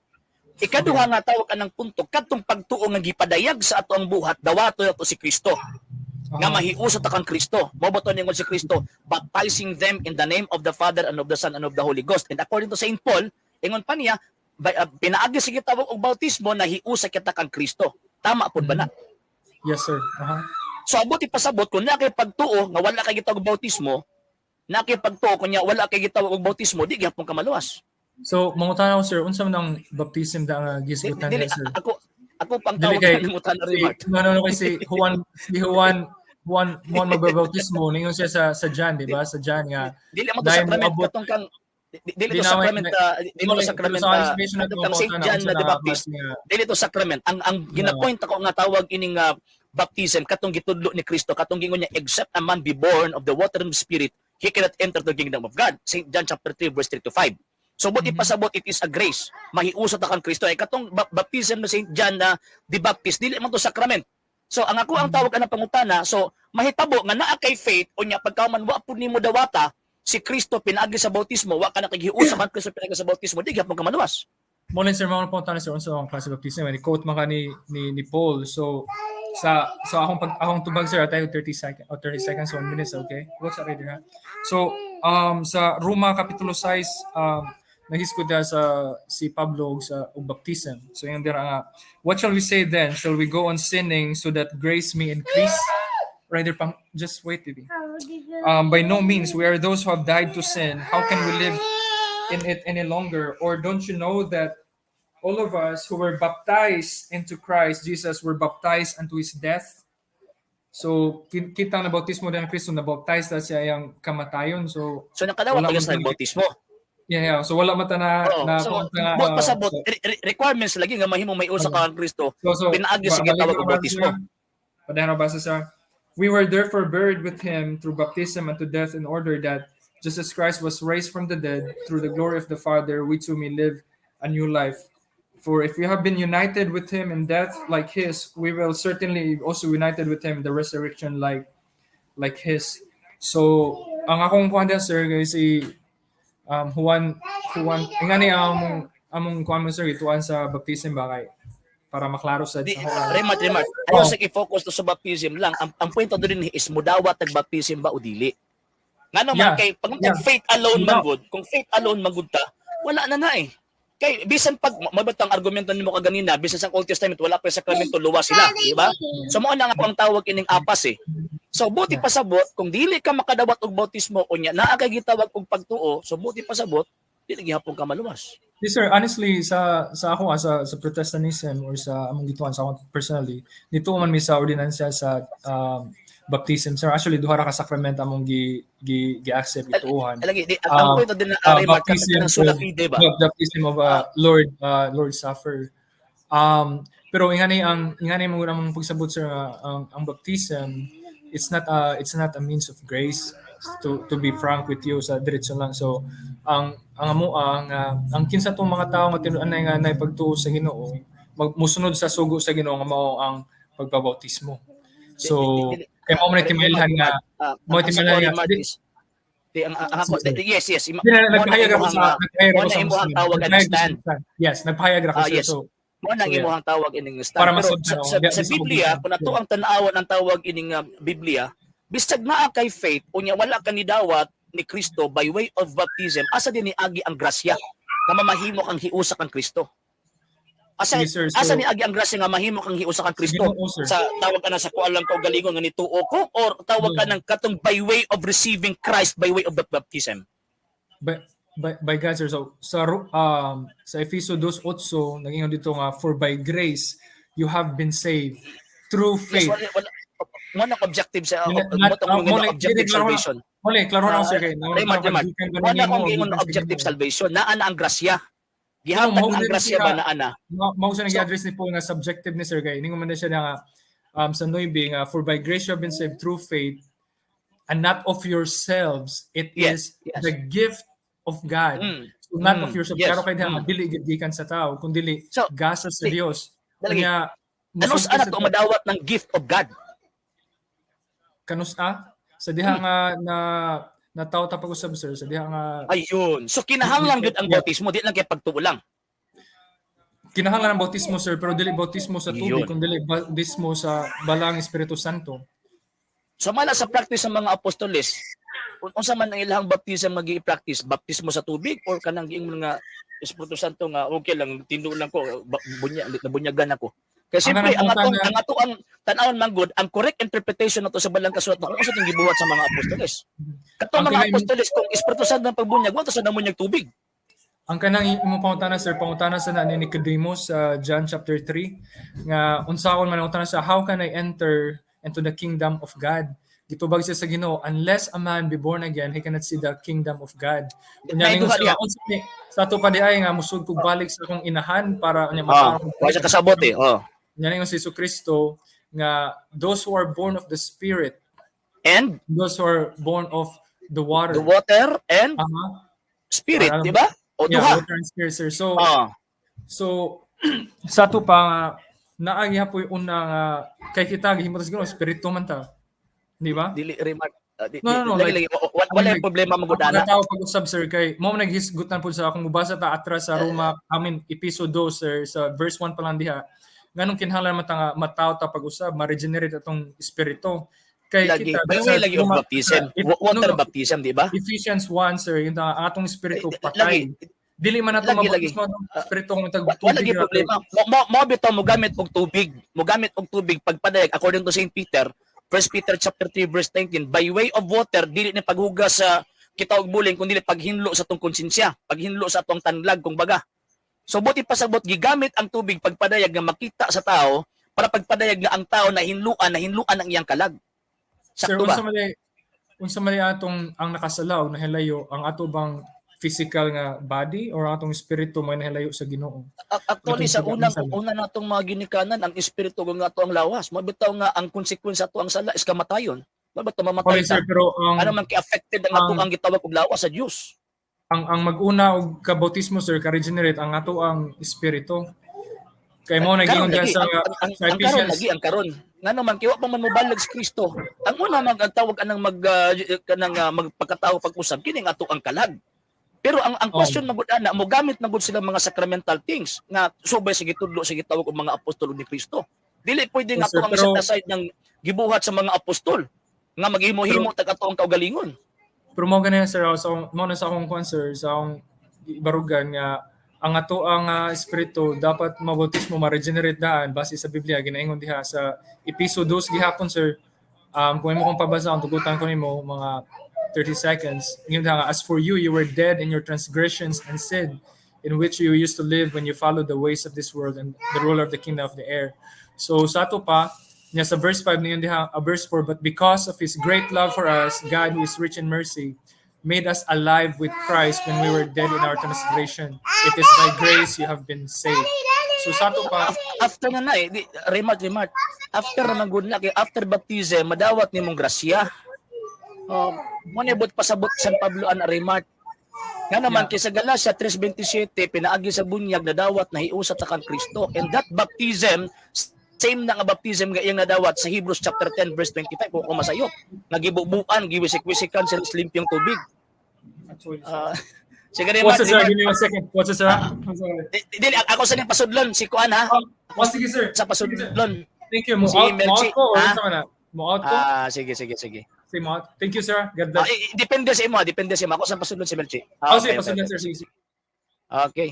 Ikaduha nga tawag anang punto, kadtong pagtuo nga gipadayag sa ato ang buhat, dawato nato si Kristo. Nga mahiusa ta kang Kristo. Mao ba to ningon si Kristo, baptizing them in the name of the Father and of the Son and of the Holy Ghost. And according to Saint Paul, ingon pa niya, pinaagi sa gitawag og bautismo, nahiusa kita kang Kristo. Tama pud ba na? Yes, sir. Aha. So abot ipasabot kung naa kay pagtuo nga wala kay gitawag og bautismo, naa kay pagtuo kunya wala kay gitawag og bautismo, di gihapon ka maluwas. So, mangutana ko, sir, unsa man ang baptism da nga gisgutan Dili, niya, sir? Ako pang Dili tawag kay na nangutan na si, Remart. No, kasi si Juan magbabautismo ningon siya sa John, di ba? Sa John nga Dili mo to dahil sacrament moabot katong kang dili Di to na sacrament, dili to sacrament, sa illustration na kang Saint John na the Baptist, dili to sacrament. Ang ginapoint ako nga tawag ining baptism katong gitudlo ni Kristo, katong gingon niya, "Except a man be born of the water and the Spirit, he cannot enter the kingdom of God." Saint John chapter 3 verse 3 to 5. So but ipasabot, it is a grace. Mahiusa ta kang Kristo. Ay katong baptism ni Saint John na the Baptist, dili man to sacrament. So ang ako ang tawag anang pangutana, so mahitabo nga naa kay faith unya pagkaman wa pud nimo dawata si Kristo pinaagi sa bautismo, wa ka nakighiusa kang Kristo pinaagi sa bautismo, di gyapon ka maluwas. Mo sir, mao po sir, unsa ang klase baptism ni quote man ka ni Paul. So sa akong tubag, sir, tayo 30 second o 30 seconds, 1 minute, okay? What's that right ha? So sa Roma kapitulo 6, nahisgot sa si Pablo og sa og baptism. So yung dira nga, "What shall we say then? Shall we go on sinning so that grace may increase?" Rather pang just wait, baby. "By no means. We are those who have died to sin. How can we live in it any longer? Or don't you know that all of us who were baptized into Christ Jesus were baptized unto his death?" So kita na bautismo din ang Kristo, na baptized na siya iyang kamatayon. So So nakadawat Wala tayo sa man bautismo. Yeah. So wala man ta na Oo. na So, na, buot pasabot, so, requirements lagi nga mahimong may usa ka kang Kristo so pinaagi sa gitawag og bautismo. Padayon basa sa, "We were therefore buried with him through baptism unto death, in order that, just as Christ was raised from the dead through the glory of the Father, we too may live a new life. For if we have been united with him in death like his, we will certainly also united with him in the resurrection like his." So, ang akong kuan din, sir, guys, si Juan ingani among kuan mo, sir, ituan sa baptism ba kay para maklaro sa Di, sa kuan. Remart, Remart. Ayaw sa i-focus to sa baptism lang. Ang punto doon is mudawat tag baptism ba o dili. Ngano man kay pag faith alone man No. gud, kung faith alone man gud ta, wala na na eh. Kay bisan pag mabatang argumento nimo kaganina, bisan sa Old Testament wala pa yung sakramento, luwas sila, di ba? So mao na nga po ang tawag ining apas eh. So buti pasabot kung dili ka makadawat og bautismo unya naa kay gitawag og pagtuo, so buti pasabot dili gihapon ka maluwas. Yes, sir, honestly sa ako, sa Protestantism or sa among gituan sa ako personally, dito man mi sa ordinansa sa baptism, sir. Actually, duha ra ka sacrament among gi gi gi-accept, gituohan. Lagi di ang punto din na Remart baptism ng sola fide ba? Baptism of Lord Supper. Pero ingani mo among pagsabot, sir, ang baptism, it's not a means of grace, to be frank with you, sa diretso lang. So ang amo ang kinsa tong mga tawo nga tinud-anay nga nay pagtuo sa Ginoo, magmusunod sa sugo sa Ginoo nga mao ang pagbabautismo. So kay mao man timailhan nga mao ang sa timailhan nga Remart is di ang ako Sige. Yes. Di na, Mo na nagpahayag ako imuhang, sa nagpahayag mo ako na sa imuhang Muslim. tawag Nagpahayag ako sa stand. Muslim. Yes, nagpahayag ra ako, sir. Yes. So Mo na So, yeah. imuhang tawag ining stand. Para Pero masabtan sa, ako. sa, Di sa sa Biblia, kubitan. kung ato ang tan-awan ang tawag ining Biblia, bisag naa kay faith unya wala ka nidawat ni Kristo by way of baptism, asa din ni agi ang grasya nga mamahimo kang hiusa kang Kristo? Asa Yes, sir. So, asa ni agi ang grasya nga mahimo kang hiusa kang Kristo? Ginoo, sir. Sa tawag ka na sa kuan lang kaugalingon nga nituo ko or tawag ka ng katong by way of receiving Christ by way of the baptism? By God, sir. So sa Efeso 2:8 nagingon dito nga, "For by grace you have been saved through Yes, faith." wala wala Mo nang objective sa Yun- mo tong mo- objective salvation. Mali, klaro na Ah, sir kay. Raymond, Raymond. Mo na akong giingon na objective salvation, naa na ang grasya. Gihatag Ano, na ang mao grasya siya- ba naa na? Mao sa So- nag-address ni Paul nga subjective ni sir kay. Ningon man na siya nga sa Nueve nga, "For by grace you have been saved through faith and not of yourselves, it is the gift of God." So not of yourself. Pero kay diha dili gid gikan sa tao kun dili So, gasa sa Dios. Dalagi. Unya, Ano musulti sa sa to madawat ng gift of God? Kanus-a sa diha nga na nataw ta pag-usab, sir, sa diha nga Ayun. So kinahanglan gyud ang bautismo, di lang kay pagtuo lang. Kinahanglan ang bautismo, sir, pero dili bautismo sa tubig Yun. kun dili bautismo sa Balaang Espiritu Santo. So mala sa practice ng mga apostoles, unsa man ang ilang baptism nga gi-practice, baptismo sa tubig or kanang giingon nga Espiritu Santo nga okay lang, tinuo lang ko, bunya nabunyagan ako? Kaya siyempre ang Ang atong kanang ang ato ang tan-awon man gud ang correct interpretation nato sa Balang Kasulatan kung unsa ting gibuhat sa mga apostoles. Katong Ang mga apostoles, kung Espiritu Santo ang pagbunyag, wa to sa namunyag tubig. Ang kanang imong pangutana, sir, pangutana sa na ni Nicodemus sa John chapter 3 nga unsaon man ang sa, "How can I enter into the kingdom of God?" Gitubag siya sa Ginoo, "Unless a man be born again, he cannot see the kingdom of God." Unya ningon Naiduha siya, diha. Unsa ni sa ato pa di ay nga musud kog balik sa akong inahan para unya Ah, mataw wa siya kasabot eh. Oh. Unya ningon si Kristo nga those who are born of the Spirit And those who are born of the water. The water and spirit, di ba? O Yeah, duha. water and spirit, sir. So So sa ato pa nga naa gihapoy una nga kay kita gihimo ta sa Ginoo, espiritu man ta. Di ba? Dili remark. No, lagi, like- lagi, wala yung problema Ang magud ana. mga tao pag-usab, sir, kay mo man naghisgutan po sa akong mubasa ta atras sa Roma, I mean episode 2, sir, sa verse 1 pa lang diha. Nganong kinahanglan man ta nga mataw ta pag-usab, ma-regenerate atong espiritu. Kay Lagi, kita by way sa lagi of baptism. No, Water no. baptism, di ba? Ephesians 1, sir, yung ang atong espiritu Lagi, patay. Dili man nato lagi, lagi. mabautismo atong espiritu kung tag Wala gyud problema. Mo bitaw mo gamit og tubig, mo gamit og tubig pagpadayag according to Saint Peter, 1 Peter chapter 3 verse 19, by way of water dili ni paghugas sa kita og buling kundi paghinlo sa atong konsensya, paghinlo sa atong tanlag kung baga. So buti pasabot gigamit ang tubig pagpadayag nga makita sa tao para pagpadayag nga ang tao nahinluan, nahinluan ang iyang kalag. Sir, Sakto ba? Unsa man atong ang nakasala o nahilayo, ang ato bang physical nga body or ang atong espiritu may nahilayo sa Ginoo? Actually Atong sa unang pagkakasala. una natong mga ginikanan, ang espiritu nga ato ang lawas. Mabitaw nga ang consequence ato ang sala is kamatayon. Mabitaw mamatay Okay, sir, ta. pero ang Ano man ki-affected ang ato ang gitawag og lawas sa Dios. Ang mag-una og kabautismo, sir, ka-regenerate ang ato ang espiritu. Kay mo Karon nagingon diha lagi sa ang, sa ang karon Ephesians lagi ang karon. Ngano man kay wa pa man mobalag si Kristo. Ang una mag ang tawag anang mag kanang magpagkatao pag-usab kini ang ato ang kalag. Pero ang question oh. Magud ana, mo gamit na gud sila mga sacramental things nga subay sa gitudlo sa gitawag og mga apostol ni Kristo. Dili pwede nga Yes, sir, ato ang pero- set aside ng gibuhat sa mga apostol nga maghimo-himo tag ato ang kaugalingon. Pero mo ganyan, sir, so mo na sa akong kwan, sir, sa akong barugan nga ang ato ang espiritu dapat mabautismo, ma-regenerate daan base sa Biblia ginaingon diha sa Episo 2 gihapon, sir. Kung imo kong pabasa ang tugutan ko nimo mga 30 seconds. Ingon diha nga, "As for you, you were dead in your transgressions and sin in which you used to live when you followed the ways of this world and the ruler of the kingdom of the air." So sa ato pa niya sa verse 5 niyon diha, verse 4, "But because of his great love for us, God, who is rich in mercy, made us alive with Christ when we were dead in our transgression. It is by grace you have been saved." So sa ato pa After na na eh, di, remark, remark. After naman gud na kay after baptism madawat nimong grasya. Oh, mo ni but pasabot San Pablo an remark. Nga naman kay sa Galatia 3:27, pinaagi sa bunyag nadawat na hiusa ta kang Kristo. And that baptism same na nga baptism nga iyang nadawat sa Hebrews chapter 10 verse 25 kung ako masayop. Nga gibubuan, giwisik-wisikan sa limpyong tubig. Sige, remark, What's the sir? remark. Give me one second. What's the sir? I'm sorry. Dili ako sa ning pasudlon si kuan ha. Oh, sige, sir. Sa pasudlon. Thank you. Mo Si out, mo out Melchi, ko or ha? unsa man na? Mo out ko? Ah, sige, sige, sige. Say mo out. Thank you, sir. God Ah, bless. depende sa imo, ah, depende sa imo. Ako sa pasudlon si Melchi. Ah, Oh, sige, okay, pasudlon, okay. sir. Sige, sige. Okay.